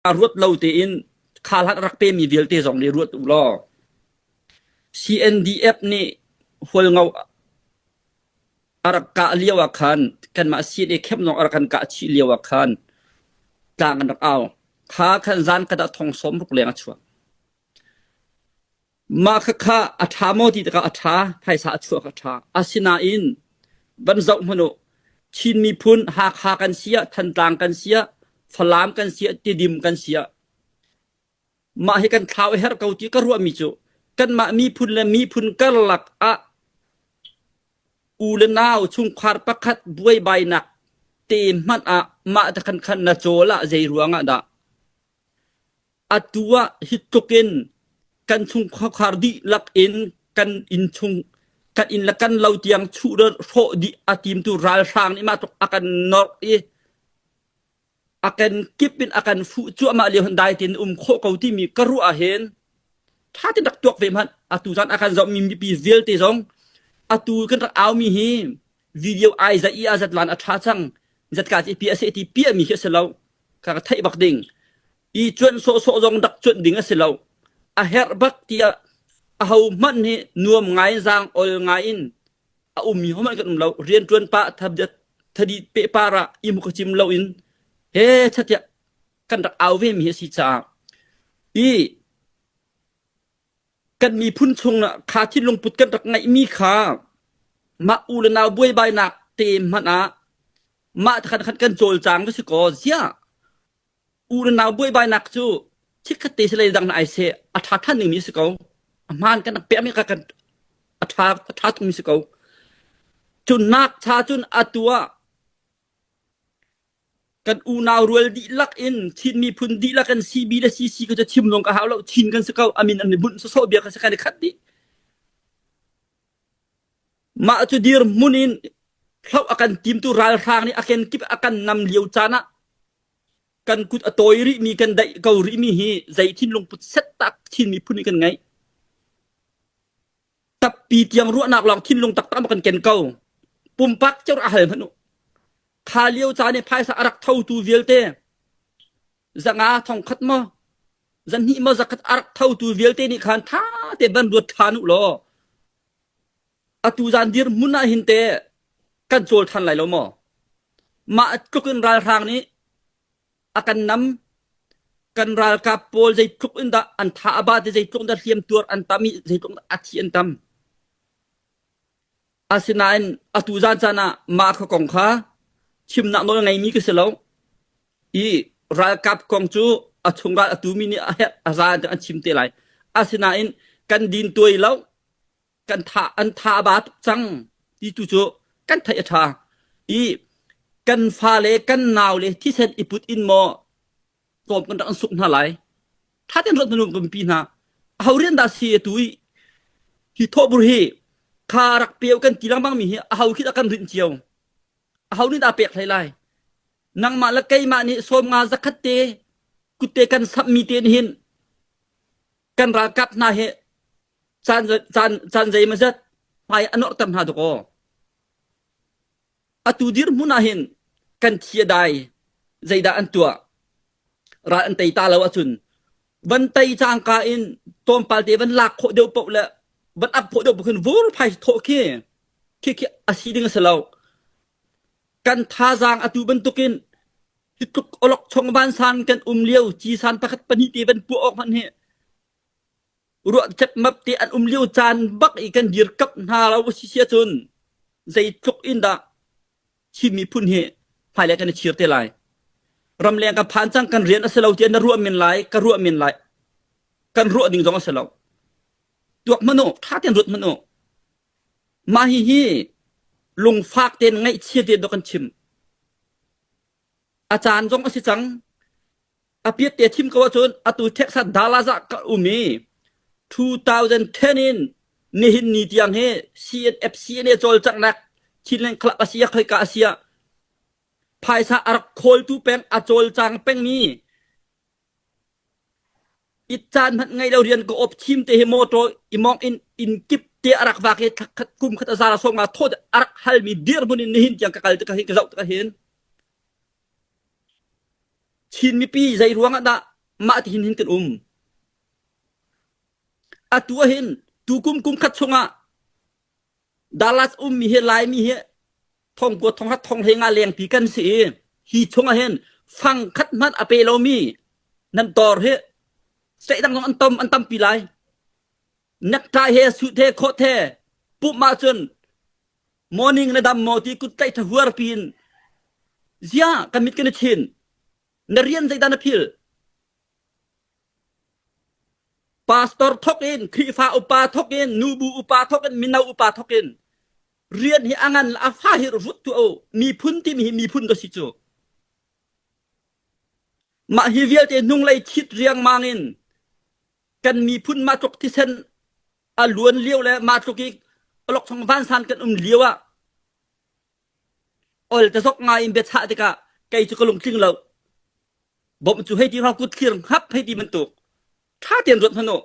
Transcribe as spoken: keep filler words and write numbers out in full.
a ruat lo tein khalhat a rak pemi vialte zong le ruat uh law. C N D F nih Hualngo a rak kah lio ah khan, kanmah C N A camp zong a rak kan kah chih lio ah khan tlang kan rak au. Kha khan zan khat ah thong sawm ruk leng a chuak. Mah kha kha a ṭha maw ti takah a ṭha, phaisa a chuak a ṭha. Asinain van zoh hmanh uh, Chin miphun Hakha kan si ah, Thantlang kan si ah, Falam kan si ah, Tidim kan si ah, mah hi kan thlau a herh ko ti ka ruahmi cu, kanmah miphun le miphun karlak ah u le nau chungkhar pakhat buaibainak te hmanh ah mah te khan khan na cawl ah zei ruangah dah? Atu ah hi tlukin kan chungkhar dihlak in kan inn chung, kan inn le kan lo tiang chuh hrawh dih a timtu ralhrang nih mah tluk a kan norh i, a kan kip in a kan fuh cuahmah lio hmanh dai tein um khawh ko timi ka ruah ah hin ṭha tein rak tuak ve hmanh. Atu zan a kan zohmi mipi vialte zong atu kan rak aumi hi video ai zat i a zat lan a ṭha cang, zat ka ti pi a si ti piahmi khi a si lo, ka ka theih bak ding. I cuanh sawhsawh zong rak cuanh ding a si lo. A herh bak tiah aho hmanh hi nuam ngai, zang ol ngai in a ummi ho hmanh kan um lo. Rianṭuan pah thadi pehpar ah i hmu ka cim lo in he chatiah kan rak au vemi hi a si caah i kan miphun chung ah kha thinlung put kan rak ngeihmi kha mah u le nau buaibainak te hmanh ah mah khan khan kan cawlcang va si ko zia. U le nau buaibainak cu chikkhat te si lei dang na ai seh, a ṭha ṭhan dingmi a si ko. A hmaan kan rak pekmi kha kan a ṭha, a ṭha tukmi si ko. Cun nak cha cun atu ah kan unau rual dihlak in, Chin miphun dihlak in C B le C C ko cu chim zong ka hau lo, Chin kan si ko, a min an bunh sawsawh bia kan si, kan i khat dih. Mah cu dirhmun in hloh a kan timtu ralhrang nih a kan kip a kan nam lio caan ah kan kut a tawi rihmi, kan daih ko rihmi hi zei thinlung put set tak Chin miphun nih kan ngeih. Tappi tiang ruahnak lawng thinlung taktak maw kan ken ko. Pumpak cio a hal hmanh uh. Kha lio caan i phaisa a rak thotu vialte zanga thongkhat maw, zahnih maw, zakhat a rak thotu vialte nih khan ṭha te van ruat ṭhan uh law, atu zan dirhmun ah hin te kan cawl ṭhan lai lo maw? Mah tluk in ralhrang nih a kan nam, kan ralkap pawl zeitluk in dah an tha a bat i, zeitluk in dah hliamtuar an tam i, zeitluk in dah a thi an tam. Asinain atu zan caan ah mah kha kong kha chimnak nawl ngeimi ka si lo. I ralkap kong cu a chungral atu mi nih a herh a zan an chim te lai. Asinain kan din tuai lo, kan tha, an tha a bat cang ti tu cu kan theih a ṭha. I kan fale kan nau le thisen i put in maw tlawm kan rak an suk hna lai. Ṭha tein ruat hmanh u kan pi hna. Aho rian dah si atu i hi thawhbur hi kha rak pek kan ti lengmangmi hi aho khi dah kan rinh cio? Aho nih dah pek hlei lai? Nangmah le keimah nih sawmnga zakhat te kutte kan samhmi te nih hin kan ralkap hna hi caan, caan, caan zeimawzat hmai an orhter hna tuk aw. Atu dirhmun ah hin kan thi a dai, zeidah an tuah? Ral an tei ta lo ahcun van tei cangka in tlawmpal te van lak khawh deuh paoh le van ap khawh deuh paoh khin vur phai thawh khi, khi, khi a si ding a si lo. Kan thazaang atu bantukin hi tluk awlok chong vansan kan um lio, cisan pakhat pahnih te van puah awk hmanh hi ruah cep map te an um lio caan bak i kan dirkamh hna lo a si si ahcun, zeitluk in dah Chin miphun hi hmailei kan i chir te lai? Ramleng ka phan cang, kan rian a si lo tiah na ruah men lai, ka ruah men lai, kan ruah ding zong a si lo. Tuak hmanh u, ṭha tein ruat hmanh u. Mah hihi lungfak tein ngaihchia tein kan chim. A caan zong a si cang. A piatte chim ko ahcun atu Texas Dallas ah ka um i, two thousand ten in nihin ni tiang hi C N F, C N A cawlcanghnak Chinland Club a si ah, khoika a si ah, phaisa a rak khawltu peng, a cawlcang pengmi, i caan hmanh ngei lo rian ka op chim te hi motor i mawngh in, inn kip te a rak vak i, thla khat kum khat a zar a sawmnga thawh a rak halmi dirhmun in nihin tiang ka kal tikah hin, ka zoh tikah hin, Chin mipi zei ruangah dah mah tihin hin kan um. Atu ahin, tu kum kum khat chungah Dallas um mi hi, Lai mi hi, thongkua thongkhat thonghlei nga lengpi kan si i, hi chungah hin fang khat hmanh a pe lo mi nan tor hi. State dang zong an tam, an tampi lai. Necktie he, suit he, coat he, pup mah cun morning na dam maw ti kut tlaih ṭha huarpi in, zia ka mit kan i chin. Na rian zeidah na philh? Pastor thok in, Khrihfa upa thok in, nubu upa thok in, mino upa thok in, rian hi a ngan le a fa hi rut tuah u. Miphun timi hi miphun ka si cu. Mah hi vialte hnung lei chit riangmang in kan miphun mah tluk thisen a luan lio le mah tluk i a lok chong vansan kan um lio ah, ol ta zok ngai in biachah tikah kei cu ka lungtling lo. Bawmh cu hei ti hrawng kut thlir hngap hei ti bantuk ṭha tein ruat hmanh uh.